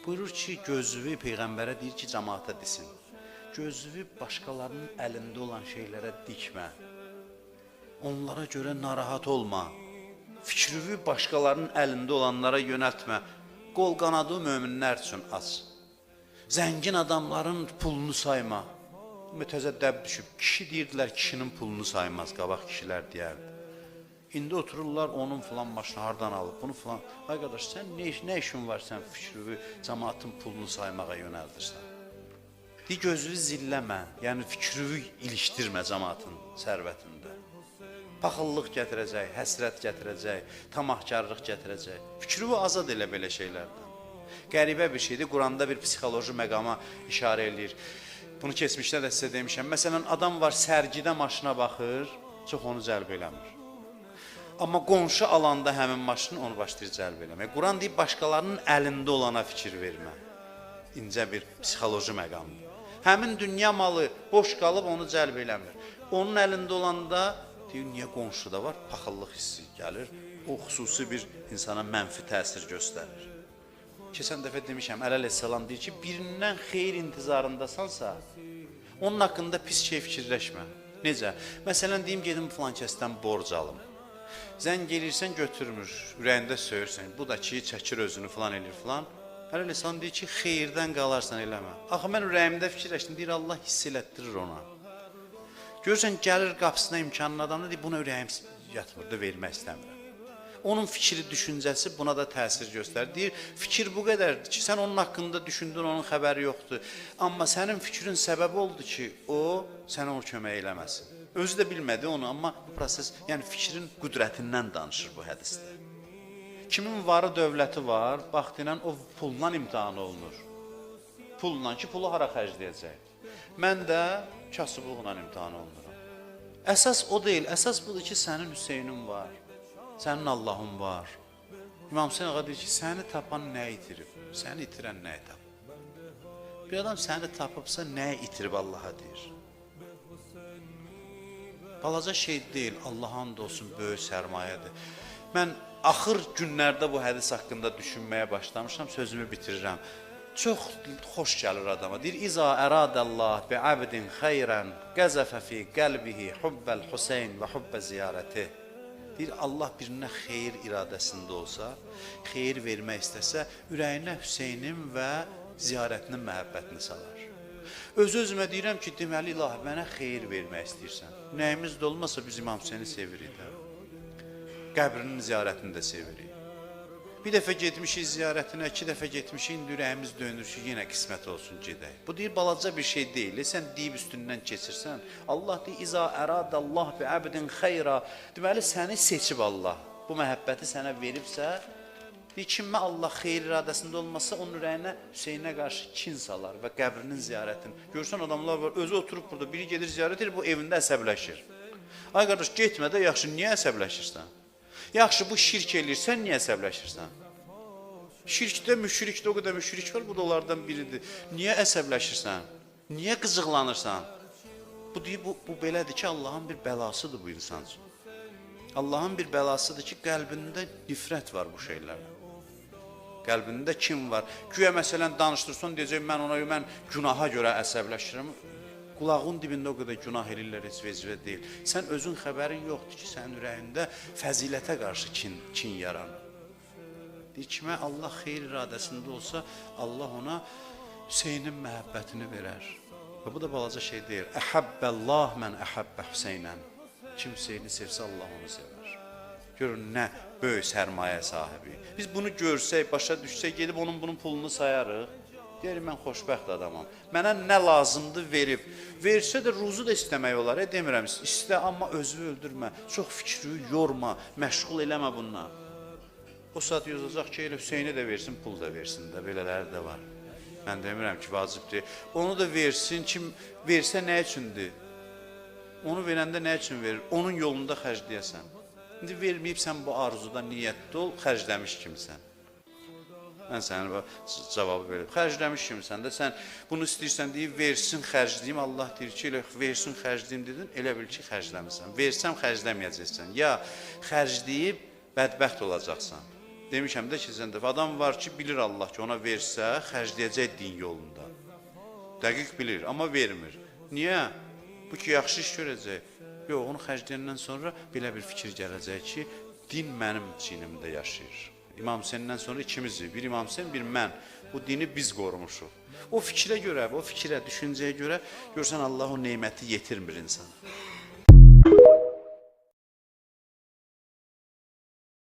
Buyurur ki, gözünü Peyğəmbərə deyir ki, cəmaata desin. Gözünü başqalarının əlində olan şeylərə dikmə. Onlara görə narahat olma. Fikrini başqalarının əlində olanlara yönəltmə. Qol qanadı möminlər üçün aç. Zəngin adamların pulunu sayma. Təzə dəb düşüb. Kişi deyirdilər, kişinin pulunu saymaz, qabaq kişilər deyərdi. İndi otururlar, onun filan maşını hardan alıb, bunu filan. Ay qardaş, sən nə işin var, sən fikrini cəmaatın pulunu saymağa yönəldirsən? Deyir, gözünü zilləmə, yəni fikrini ilişdirmə cəmaatın sərvətində. Paxıllıq gətirəcək, həsrət gətirəcək, tamahkarlıq gətirəcək. Fikrini azad elə belə şeylərdən. Qəribə bir şeydir, Quranda bir psixoloji məqama işarə eləyir. Bunu keçmişdə də sizə demişəm. Məsələn, adam var, sərgidə maşına baxır, çox onu cəlb eləmir. Amma qonşu alanda həmin maşını onu başlayır cəlb eləmək. Quran deyib, başqalarının əlində olana fikir vermə. İncə bir psixoloji məqamdır. Həmin dünya malı boş qalıb onu cəlb eləmir. Onun əlində olanda deyir, niyə qonşuda var? Paxıllıq hissi gəlir. O xüsusi bir insana mənfi təsir göstərir. Keçən dəfə demişəm, Əli əleyhissalam deyir ki, birindən xeyir intizarındasansa, onun haqqında pis şey fikirləşmə. Necə? Məsələn, deyim, gedim filan kəsdən borc alım. Zəng eləyirsən, götürmür, ürəyində söyürsən, bu da ki, çəkir özünü filan eləyir filan. Əli əleyhissalam deyir ki, xeyirdən qalarsan eləmə. Axı, mən ürəyimdə fikirləşdim, deyir, Allah hiss elətdirir ona. Görürsən, gəlir qapısına imkanlı adamda, deyir, buna ürəyim yatmır da, vermək istəmirəm. Onun fikri, düşüncəsi buna da təsir göstərir. Deyir, fikir bu qədərdir ki, sən onun haqqında düşündün, onun xəbəri yoxdur. Amma sənin fikrin səbəbi oldu ki, o sənə o kömək eləməsin. Özü də bilmədi onu, amma bu proses, yəni fikrin qüdrətindən danışır bu hədisdə. Kimin varı, dövləti var, vaxtı ilə o pulla imtahan olunur. Pulla ki, pulu hara xərcləyəcək? Mən də kasıblıqla imtahan olunuram. Əsas o deyil, əsas budur ki, sənin Hüseynin var, sənin Allahın var. İmam Hüseyin ağa deyir ki, səni tapan nə itirib, səni itirən nəyi tapıb? Bir adam səni tapıbsa, nəyi itirib Allaha deyir. Balaca şey deyil, Allaha and olsun, böyük sərmayədir. Mən axır günlərdə bu hədis haqqında düşünməyə başlamışam, sözümü bitirirəm. Çox xoş gəlir adama. Deyir, İza əradəllah bi abdin xeyrən qəzəfə fi qəlbihi hubbəl Hüseyn və hubbə ziyarəti. Deyir, Allah birinə xeyir iradəsində olsa, xeyir vermək istəsə, ürəyinə Hüseynin və ziyarətinin məhəbbətini salar. Öz-özümə deyirəm ki, deməli, ilahi, mənə xeyir vermək istəyirsən. Nəyimiz də olmasa biz İmam Hüseyni sevirik də. Qəbrinin ziyarətini də sevirik. Bir dəfə getmişik ziyarətinə, iki dəfə getmişik, indi ürəyimiz dönür ki, yenə qismət olsun, gedək. Bu deyir, balaca bir şey deyil, sən deyib üstündən keçirsən. Allah deyir, İza əradəllah bi əbdin xeyra. Deməli, səni seçib Allah. Bu məhəbbəti sənə veribsə, deyir, kimə Allah xeyir iradəsində olmasa, onun ürəyinə Hüseynə qarşı kin salar və qəbrinin ziyarətini. Görürsən, adamlar var, özü oturub burada, biri gedir ziyarət edir, bu evində əsəbləşir. Ay qardaş, getmə də, yaxşı, niyə əsəbləşirsən? Yaxşı, bu şirk eləyir, sən niyə əsəbləşirsən? Şirkdə, müşrikdə o qədər müşrik var, bu da onlardan biridir. Niyə əsəbləşirsən? Niyə qıcıqlanırsan? Bu deyir, bu belədir ki, Allahın bir bəlasıdır bu insan üçün. Allahın bir bəlasıdır ki, qəlbində nifrət var bu şeylərə. Qəlbində kim var? Güya məsələn danışdırsan, deyəcək, mən ona, mən günaha görə əsəbləşirəm. Qulağın dibində o qədər günah eləyirlər, heç vecivə deyil. Sən özün xəbərin yoxdur ki, sənin ürəyində fəzilətə qarşı kin yaranır. Deyir, kimə Allah xeyir iradəsində olsa, Allah ona Hüseynin məhəbbətini verər. Və bu da balaca şey deyil. Əhəbbəllah mən əhəbbə Hüseynən. Kim Hüseyni sevsə, Allah onu sevər. Görün, nə böyük sərmayə sahibi. Biz bunu görsək, başa düşsək, gedib onun bunun pulunu sayarıq. Deyir, mən xoşbəxt adamam. Mənə nə lazımdır verib. Versə də ruzu da istəmək olar, demirəm. İstə, amma özünü öldürmə. Çox fikri yorma, məşğul eləmə bununla. O saat yazacaq ki, elə Hüseynə də versin, pul da versin də, belələri də var. Mən demirəm ki, vacibdir. Onu da versin, kim versə nə üçündür? Onu verəndə nə üçün verir? Onun yolunda xərcləyəsən. İndi verməyib sən bu arzuda niyyətli ol, xərcləmiş kimsən. Mən sənə cavabı verib. Xərcləmiş kimsən də, sən bunu istəyirsən deyib, versin, xərcləyim. Allah deyir ki, elə versin, xərcləyim dedin, elə bil ki, xərcləmirsən. Versəm, xərcləməyəcəksən. Ya xərcləyib, bədbəxt olacaqsan. Demişəm də keçən dəfə adam var ki, bilir Allah ki, ona versə xərcləyəcək din yolunda. Dəqiq bilir, amma vermir. Niyə? Bu ki yaxşı iş görəcək. Yox, onu xərcləyəndən sonra belə bir fikir gələcək ki, din mənim çiynimdə yaşayır. İmam Hüseyndən sonra ikimizik, bir İmam Hüseyn, bir mən. Bu dini biz qorumuşuq. O fikrə görə, o fikrə, düşüncəyə görə görsən Allah o neməti yetirmir insana.